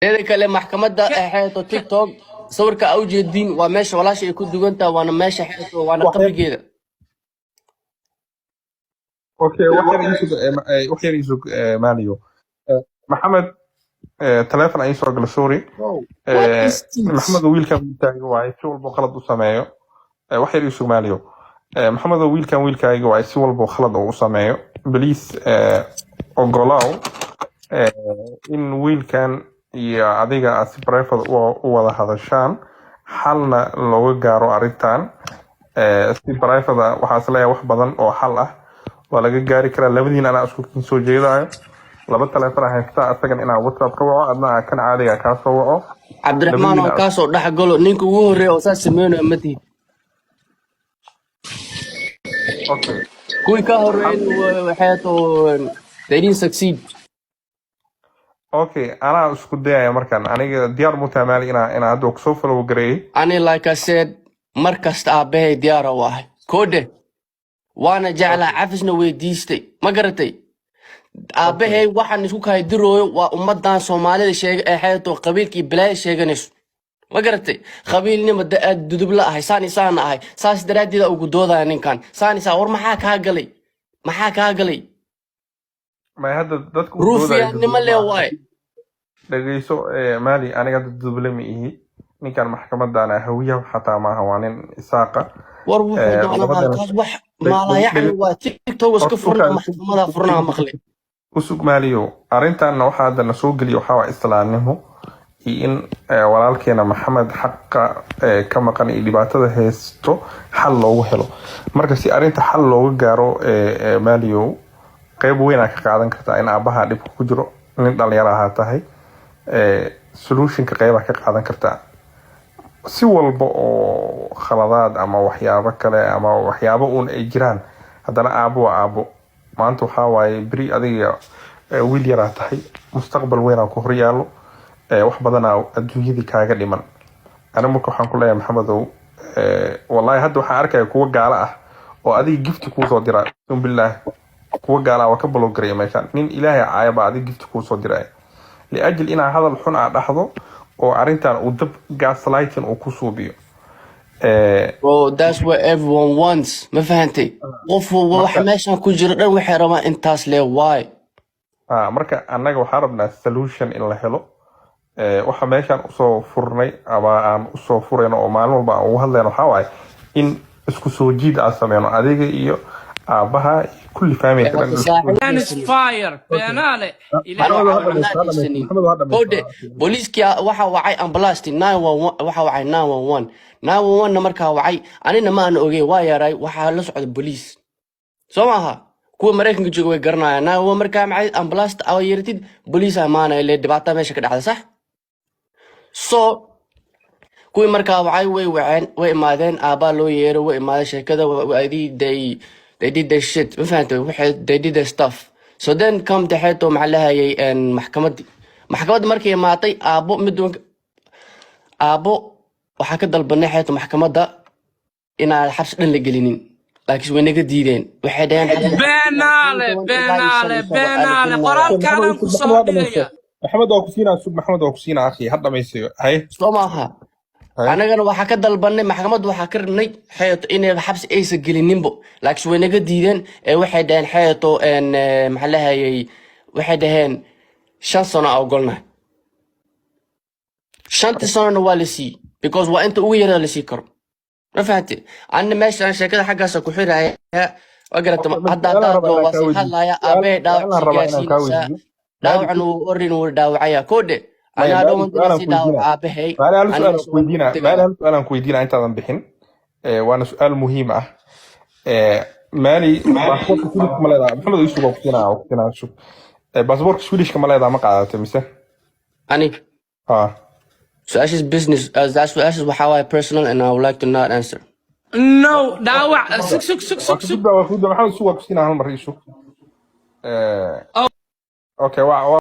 Teeda kale, maxkamadda xeeto TikTok sawirka aa ujeediin waa meesha walaasha ay ku dugan tahay, waana meesha xeeto, waana qabrigeeda. Okay, wax yar ii sug, wax yar ii sug, Maaliyo. Maxamed, taleefon ayaa soo gala, sorry. What is this? Maxamed oo wiilkan wiilkaaga waaye, si walbo khalad u sameeyo. Wax yar ii sug, Maaliyo. Maxamed oo wiilkan wiilkaaga waaye, si walbo khalad uu u sameeyo, please ogolaaw in wiilkan iyo adiga aad si private u wada hadashaan, xalna looga gaaro arrintan. Si private ah waxaa is leeyahay wax badan oo xal ah waa laga gaari karaa. Labadiin anaa isku kin soo jeedaayo, laba taleefon haystaa, asagan inaa WhatsApp ka waco, adna kan caadiga kaa soo waco. Cabdiraxmaan oo Labadiina kaasoo dhex galo, ninka ugu horreeya oo saas sameynayo ma tihi. Okay. Kuwii ka horreeyay waxay to they didn't succeed. Okay, anaa isku dayaya markan. Aniga diyaar mu tahay, Maali, inaa hadda kusoo follow gareeyay? Ani, like I said, mar kasta aabbahay diyaara u ahay koodhe, waana jeclaa, cafisna weydiistay, ma garatay? Aabbahay waxaan isku kahaydirooyo waa ummadan Soomaalida sheega ee xeeto qabiilkii balaaya sheeganayso, ma garatay? Qabiilnima aad dudubla ahay, saan isaan ahay, saas daraaddeeda ugu doodaya ninkan saan isaan. War maxaa kaa galay? Maxaa kaa galay? May, hadda dadka u doodaya Ruufiyaannimo duduble le maaha. Waaye. Dhegeyso, Maali, aniga hadda duduble ma ihi. Ninkan maxkamadana Hawiyaha xataa maaha, waa nin Isaaqa. War wuxuu doonaa Labadana kaas wax maalayacni waa TikTok iska furna, maxkamada furnaa maqli. Usug, Maaliyo. Arrintanna waxaa hadda na soo geliya waxaa waa islaamnimo iyo in walaalkeena Maxamed xaqa ka maqan iyo dhibaatada haysto xal loogu helo. Marka si arrinta xal looga gaaro, Maaliyow, qeyb weyn aa ka qaadan kartaa in aabaha dhibka ku jiro. Nin dhalinyaro ahaa tahay, solutionka qeybaa ka qaadan kartaa. Si walba oo khaladaad ama waxyaabo kale ama waxyaabo uun ay jiraan, haddana aabo waa aabo. Maanta waxaa waaye beri adiga wiil yaraa tahay, mustaqbal weynaa ku horyaalo, wax badanaa adduunyadii kaaga dhiman. Ani marka waxaan ku leeyahay, Maxamedow, wallahi hadda waxaan arkaya kuwa gaalo ah oo adiga gifti kuusoo dira bilaah. Kuwa gaala waa ka block garaya meeshaan. Nin Ilaahay caaya baa adiga gifti kuusoo diraya liajil inaa hadal xun aa dhahdo oo arrintan uu dab gaslighting uu ku suubiyo. Bro, that's what everyone wants. Ma fahantay? Qof walba wax meeshan ku jiro dhan waxay rabaan intaas le. Why? Ah, marka annaga waxaan rabnaa solution in la helo. Waxa meeshaan usoo furnay ama aan usoo furayno oo maalin walba aan ugu hadlayno waxaa waaye in isku soo jiid aan sameyno, adiga iyo aabaha iyo kulli family dhan isku Saaxiib. Man is fire beenaale Ano Ilaahay. caawinaad haysanin. Kowde, booliiskii waxa wacay ambulansti 911, waxa wacay 911. 911 na markaa wacay, anina ma aan ogeyn, waa yaray. Waxaa la socda booliis, soo maaha? Kuwa Maraykanka jooga way garanayaan. 911 markaa macay ambulance aa yeeratid, booliis amaanaya le, dhibaata meesha ka dhacda, sax? So kuwii markaa wacay way waceen, way imaadeen, aabbaa loo yeeray, way imaadeen. Sheekada they did their shit, ma fahantay? Waxay they did their stuff. So then come taxeeto, maxaa lahayay, maxkamaddii. Maxkamadda markay imaatay, aabbo mid aabbo waxaa ka dalbanay xeeto maxkamadda inaan xabsi dhan la gelinin, laakiin way naga diideen. Waxay dhaheen Beenaale, beenaale, beenaale. Qoraalkaanaan ku soo dhigaya. Maxamed waa ku siinaa, sug. Maxamed waa ku siinaa, akhi, ha dhamaysayo. Haye. Soo maaha? Haye. Anagana waxaa ka dalbanay maxkamadda, waxaa ka rabnay xeeto inay xabsi aysan gelininbo, laakiin way naga diideen. Ee waxay dhaheen xeeto maxaa lahayay, waxay dhaheen 5 sano aa ogolnahay. 5-tii sanona waa la siiyey, because waa inta ugu yarada la sii karo, ma fahante? Anna meeshaan sheekada xaggaasa ku xiraya, waa garata? Hadda Su'aalaan haddaa rabaa waa inaan kaa sii weydiiyo. hadlaya, aabbahay dhaawac Su'aalaan sii rabaa inaan kaa gaarsiinaysaa. weydiiyo. Dhaawacan uu orin, wuu dhaawacaya koodhe. Maya, Ani Maali, adhow su'aalaan sii ku dhaawac weydiinaa. aabahay. Maali, hal Aniga su'aalaan ku su'aal weydiinaa. tegaya. Maali, hal su'aalaan ku weydiinaa intaadan bixin. Waana su'aal muhiim ah. Maali, baasaboorka Swedishka ma leedahay? Maxamed, ii sug, waa ku siinaa, waa ku siinaa, sug. Baasaboorka Swedishka ma leedahay? Ma qaadatay mise? Ani Ah. su-aashaas business, that su-aashaas waxaa waaye personal and I would like to not answer. No, dhaawac, sug, sug, sug. Waa Sug, ku sug. gudbaa, waa ku gudbaa. Maxamed, sug, waa ku siinaa, hal mar ii sug. Okay, waa